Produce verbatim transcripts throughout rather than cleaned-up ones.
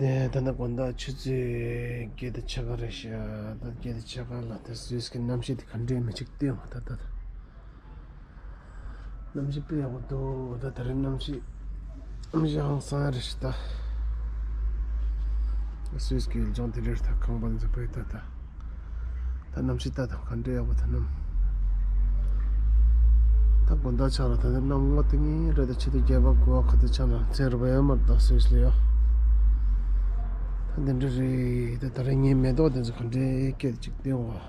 ཨེ། ད་ནི་དགོང་དག་ཆུ་ཚོད་བརྒྱད་དང་ཕྱེད་ཀ་རེད་ཤག་ད་བརྒྱད་དང་ཕྱེད་ཀ་ལ་ད་སུད་སི་གི་གནམ་གཤིས་དེ་ག་འདྲས་མི་ཅིག་སྟོན་བ། ད་ད་གནམ་གཤིས་དཔེ་ཡག་པོ་འདུག་ད་ད་རེས་གནམ་གཤིས་གནམ་གཤིས་ཧང་སང་རེད་ཤག་ད་སུད་སི་གི་ཡུལ་ལྗོངས་དེ་འདྲས་ད་ཁང་པ་འཛུགས་པའི་ད་ད། ད་གནམ་གཤིས་ད་ད་ག་འདྲ་ཡག་པོ་ད་གནམ། ད་དགོང་དག་ཆ་ལ་ད་ནི་གནམ་ངོ་དེ་ཉིན་རེ་ད་ཆུ་ཚོད་བརྒྱད་པ་དགུ་པ་ཁ་ཐུག་ཆ་ལ་ཚེ་རུ་བ་ཡོད་མ་རེད་ད་སུད་སི་ལ་ཡོད། ད་འདི་འདྲ་རེད་ད། ད་རེས་ངའི་མེ་ཏོག་དེ་ཚོ་ག་འདྲའི་སྐད་ཅིག་སྟོན་བ།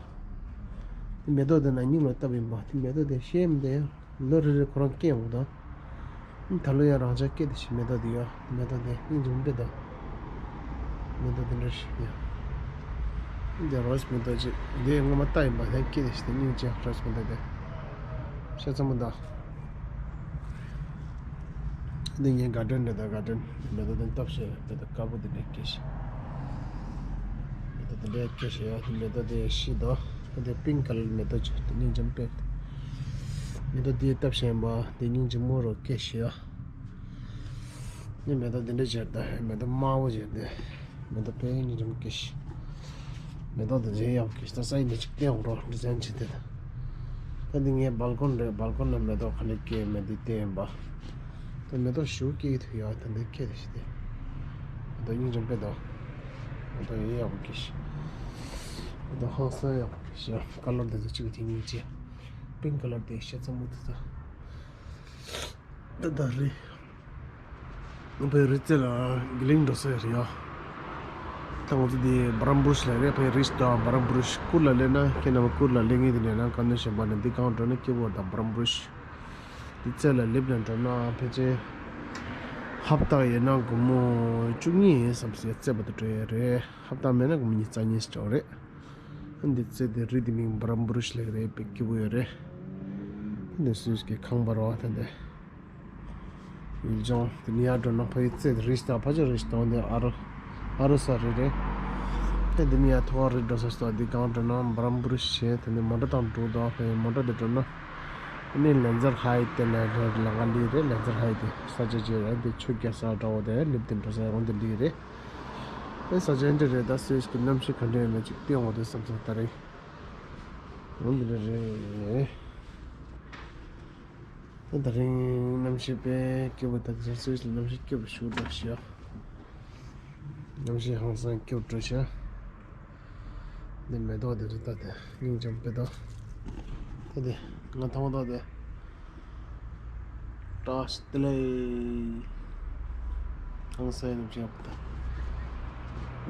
དེ་མེ་ཏོག་དེ་ན་སྙིང་ལ་བཏབ་ཡིན་པ་དེ་མེ་ཏོག་དེ་ཤེས་མི་འདུག་ཡ། ལོ་རེ་རེ་ཁོ་རང་སྐྱེ་འོང་དང་། ད་ལོ་ཡང་རང་ཅག་སྐྱེ་དེ་ཞིག་མེ་ཏོག་དེ་ཡོད། མེ་ཏོག་དེ་སྙིང་རྗེ་མོ་དཔེ་དང་། མེ་ཏོག་དེ་འདྲ་ཞིག་ཡོད། འདི་རོ་སི་མེ་ཏོག་ཅིག་འདི་སྔོན་མ་ལྟ་ཡིན་པ་དེ་སྐྱེ་དེ་ཞིག་དེ་སྙིང་རྗེ་རོ་སི་མེ་ཏོག་དེ། ཤ་ཚ་མོ་དང་། འདི་ངའི་ག་ཌེན་རེད་ད་ག་ཌེན། མེ་ཏོག་དེ་སྟབས་ཤེས་མེ་ཏོག་དཀར་པོ་དེ་འདྲ་སྐྱེ་ཞིག་མེ་ཏོག་དེ་འདྲ་སྐྱེ་ཞིག་ཡོད། མེ་ཏོག་དེ་ཤི་དང་། འདི་པིང་ཀ་ལར་མེ་ཏོག་ཅིག་དེ་སྙིང་རྗེ་མོ་དཔེ། མེ་ཏོག་འདིའི་སྟབས་ཞན་པ་འདི་སྙིང་རྗེ་མོ་རུ་སྐྱེ་ཞིག་ཡ། འདི་མེ་ཏོག་འདི་འདྲ་བྱས་ད་མེ་ཏོག་དམར་པོ་བྱས་ཏེ། མེ་ཏོག་དཔེ་སྙིང་རྗེ་མོ་སྐྱེ་ཞིག་མེ་ཏོག་འདི་འཇལ་ཡག་སྐྱེ་ཞིག་ད་ས་ཡི་འདི་ཅིག་བསྟན་འོང་རོགས་འདི་ཟན་བྱེད་དེ། ད་འདི་ངའི་སྦལ་ཀོན་རེད། སྦལ་ཀོན་ལ་མེ་ཏོག་ག་ལེ་སྐྱེ་མེད་འདི་བསྟན་ཡིན་པ། ད་མེ་ཏོག་ཞུ་སྐྱེ་ཐུབ་ཡག་ད་འདི་སྐྱེ་རེ་ཞིག་སྟེ། མེ་ཏོག་སྙིང་རྗེ་མོ་དཔེ་དང་། མེ་ཏོག་ཡིན་ཡག་པོ་སྐྱེ་ཞིག་མེ་ཏོག་ཧང་སང་ཡག་པོ་སྐྱེ་ཞིག་ཀ་ལར་འདི་ཚོ་གཅིག་དེ་སྙིང་རྗེ། པིང་ཀ་ལར་དེ་ཤ་ཚ་མོ་དེ་ཚོ། ད་ད་རེད། ང་ཕའི་རི་རྩེ་ལ་གི་ལིང་འགྲོ་ས་རེད་ཡ། ད་ང་ཚོ་འདི་བྷ་རམ་བུ་རུཤ་ལ་རེད། ཕའི་རི་ཤི་ད་བྷ་རམ་བུ་རུཤ་ཀུར་ལ་སླེབས་ན་ཁྱེད་རྣམ་པ་ཀུར་ལ་སླེབས་ངེས་དེ་ནས་ན་ག་ནས་གཞན་པ་ནས་འདི་གང་འགྲོ་ན་སྐྱིད་པོ་དང་བྷ་རམ་བུ་རུཤ་འདི་རྩེ་ལ་སླེབས་ནས་འགྲོ་ན་ཕལ་ཆེར་ཧབ་ཏ་ཡིན་ན་སྒོར་མོ་བཅུ་གཉིས་ཡིན་བསམ་སྲིད་རྩེ་བར་དུ་འགྲོ་ཡས་རེད། ཧབ་ཏ་མེད་ན་སྒོར་མོ་ཉི་ཤུ་རྩ་གཉིས་ཤིག་འགྲོ་རེད། འདི་རྩེ་དེ་རི་དེ་མིང་བྷ་རམ་བུ་རུཤ་ལེགས་རེད། དཔེ་སྐྱིད་པོ་ཡོད་རེད། འདི་སུད་སི་གི་ཁང་པ་རོ་ད་འདི། ཡུལ་ལྗོངས་དེ་ནི་ཡར་འགྲོ་ན་ཕ་ཡུལ་རྩེ་དེ་རི་ཤི་ད་ཕ་ཆེ་རི་ཤི་ད་འདི་ཨ་རུ་ཨ་རུ་ས་རི་རེད། དེ་འདི་ནི་ཡར་ཐོག་རི་འགྲོ་ས་ཤི་ད་འདི་གང་འགྲོ་ན་བྷ་རམ་བུ་རུཤ་བྱས་དེ་ནི་མོ་ཊ་དང་འགྲོ་དང་ཕ་ཡུལ་མོ་ཊ་དེ་འགྲོ་ན། དེ་ནི་ལན་ཛར་ཧའེ་དེ་ལ་རེད་ལ་ང་ལི་རེད། ལན་ཛར་ཧའེ་དེ་ས་ཆ་ཅེ་རེད། དེ་ཆུ་རྒྱ་ས་འདྲ་བོ་དེ་ལིབ་དེ་འགྲོ་ས་ཡོང་དེ་ལི་རེད། ཨེ་ས་ཆེན་འདྲ་རེད། ད་སུད་སི་གི་གནམ་གཤིས་ག་འདྲ་ཡོད་མེད་ཅིག་སྟོན་འོང་དུས་བསམ་སོང་ད་རེས། འོ་འདི་འདྲ་རེད། ད་ད་རིང་གནམ་གཤིས་དཔེ་སྐྱིད་པོ། ད་ད་སུད་སི་ལ་གནམ་གཤིས་སྐྱིད་པོ་ཞུ་འགྲོ་ཤག་གནམ་གཤིས་ཧང་སང་སྐྱིད་པོ་འགྲོ་ཤག་འདི་མེ་ཏོག་འདི་རེད། ད་དེ་སྙིང་རྗེ་མོ་དཔེ་དང་། ད་དེ་ང་ཐང་ད་དེ། བཀྲ་ཤིས་བདེ་ལེགས། ཧང་སང་ནམ་ཞིག་ཡག་པོ་ད།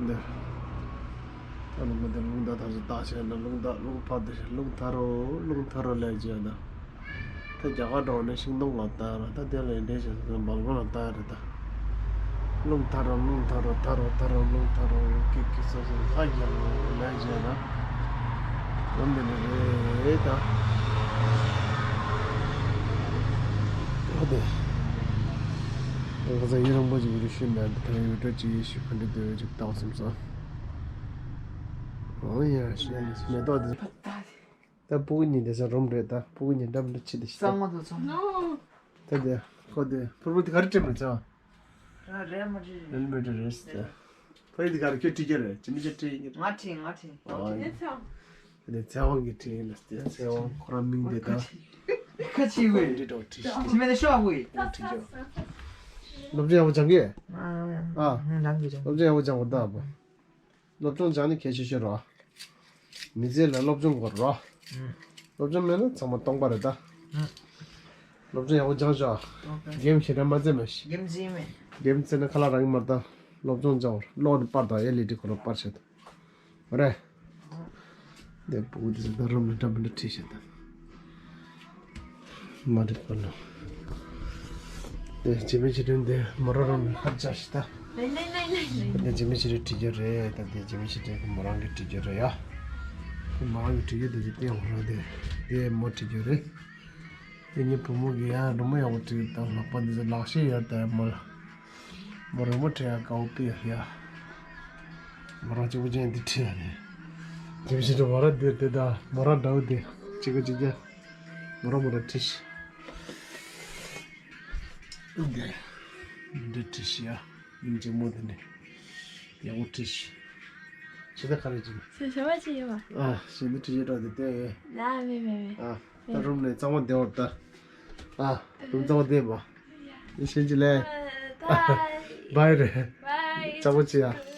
འདི། ད་ལུང་པ་འདི་རླུང་རྟ་ད་ཚོ་བཏགས་བྱས་ན་རླུང་རྟ་རླུང་ཕར་འདི་རླུང་ཐར་རོ་རླུང་ཐར་རོ་ལས་བྱས་ན། ད་རྒྱ་གར་འགྲོ་ནས་ཤིང་སྡོང་ལ་བཏགས་ར། ད་དེ་ལ་འདྲེ་བྱས་ན་སྦལ་ཀོན་ལ་བཏགས་རེད་ད། རླུང་ཐར་རོ་རླུང་ཐར་རོ་ཐར་རོ་ཐར་རོ་རླུང་ཐར་རོ་ཀི་ཀི་སོ་སོ་ལྷ་རྒྱལ་ལོ་ལས་བྱས་ན། འོ་འདི་ནི་རེད་ད། འོ་དེ། ང་ཚོ་ཡུན་རིང་པོ་ཅིག་ཡུལ་ཤུལ་ནས་འདི་ཐང་ཡུལ་གྲུ་ཅིག་ཡེ་ཤུལ་ག་འདྲ་འདུག་ཅིག་ལྟ་བསམ་སོང་། འོ་ཡ་ཤེས་མེ་ཏོག་འདི། ད་སྤུ་གུ་གཉིས་བསྡད་ས་རུམ་རེད་ད། སྤུ་གུ་གཉིས་འདྲ་མི་འདྲ་ཕྱི་དེ་ཤི་ད། གཙང་མ་དང་ཚང་མ། ད་དེ་ཁོ་དེ་ཕུར་བུ་དེ་ག་རེ་སྤྲད་མེད་ཚང་། ར་རེད་མ་རེད། རེད་མ་རེད་རེད་ཟེར། ཕ་ཡུལ་དེ་ག་རེ་ཁྱོད་ཁྲིད་རྒྱུ་རེད། ཅི་མི་ཅི་ཁྲིད་ཡིན་གྱི། ང་ཁྲིད་ང་ཁྲིད། ཨ་ཡིན། དེ་ཚེ་དབང་གི་ཁྲིད་ཡིན་ལ་ཟེར། ཚེ་དབང་ཁོ་རང་མིང་དེ་ད། ཁ་ཆེ་བས། འདི་འགྲོ་ཁྲིད་ཤི། ཅི་མེད་ནས་ཤོག་བས། ཁོ་ཁྲིད་རྒྱུ། སློབ་སྦྱོང་ཡག་པོ་སྦྱང་གི། ཨ། ཨ། ནང་གི་སྦྱང་། སློབ་སྦྱོང་ཡག་པོ་སྦྱང་དགོས་ད་བ། སློབ་སྦྱོང་སྦྱང་ནི་གལ་ཆེ་ཤོས་རེད། མི་ཚེ་ལ་སློབ་སྦྱོང་དགོས་རེད། ཨང་། སློབ་སྦྱོང་མེད་ན་ཚང་མ་སྟོང་པ་རེད་ད། ཨང་། སློབ་སྦྱོང་ཡག་པོ་སྦྱང་ཤོག་ཨོ་ཁེ། གེམ་ཞེ་དྲག་མ་རྩེ་མ་ཤི། གེམ་རྩེ་མེད། གེམ་རྩེ་ན་ཁ་ལག་རག་གི་མ་རེད་ད། སློབ་སྦྱོང་སྦྱང་བར་གློག་དེ་པར་དང་ཨེལ་ཨི་ཌི་ཁོ་ལ་པར་བྱེད་དང་། རེད། འདི་ཕྲུ་གུ་འདི་ཚོ་ད་རུམ་ལ་འདྲ་མི་འདྲ་ཁྲིད་བྱེད་དང་། མ་འགྲིག་པ་ལ། དེ་ཇི་མི་ཇི་དོན་དེ་མོ་ར་རང་ཧར་ཅག་ཤི་ད། དེ་ཇི་མི་ཇི་དོན་བྲིས་རྒྱུ་རེད། ད་དེ་ཇི་མི་ཇི་དོན་གི་མོ་རང་གི་བྲིས་རྒྱུ་རེད་ཡ། དེ་མོ་རང་གི་བྲིས་རྒྱུ་དེ་ཇི་སྟེང་འོང་རང་དེ། དེ་མོ་བྲིས་རྒྱུ་རེད། དེ་ངའི་བུ་མོ་གི་ཡ་རི་མོ་ཡག་པོ་བྲིས་དང་ལག་པ་འདི་ཚོ་ལག་ཤེས་ཡོད་ད་ཡ་མོ་ལ། མོ་རི་མོ་བྲིས་ཡ་དགའ་བོ་དཔེ་ཡོད་ཡ། མོ་རང་གཅིག་པུ་ཅན་འདི་བྲིས་ཡ་རེད། ཇི་མི་ཇི་དོན་མོ་ར་འདི་དེ་ད་མོ་ར་འདྲ་བོ་དེ་གཅིག་ག་གཅིག་རྒྱ། མོ་ར་མོ་ར་བྲིས་ཤི། འདི་འདི་བྲིས་ཤི་ཡ། ཡིན་གཅིག་མོ་དེ་ནི། ཡག་པོ་བྲིས་ཤིག་ཇི་ལྟར་ག་རེ་བྱེད། ཟེར་བྱ་བ་ཅི་ཡོད་པ། ཨ་ཞེ་འདི་བྲིས་ཡོད་འགྲོ་དེ་ལྟོས། ན་མེད་མེད་མེད། ཨ་ད་རུམ་ནས་གཙང་མ་བདེ་བར་ལྟ། ཨ་རུམ་གཙང་མ་བདེ་མ། ཡིན་ཤེས་ཀྱི་ལས། བའི་རེད། བའི། གཙང་མ་ཅི་ཡ།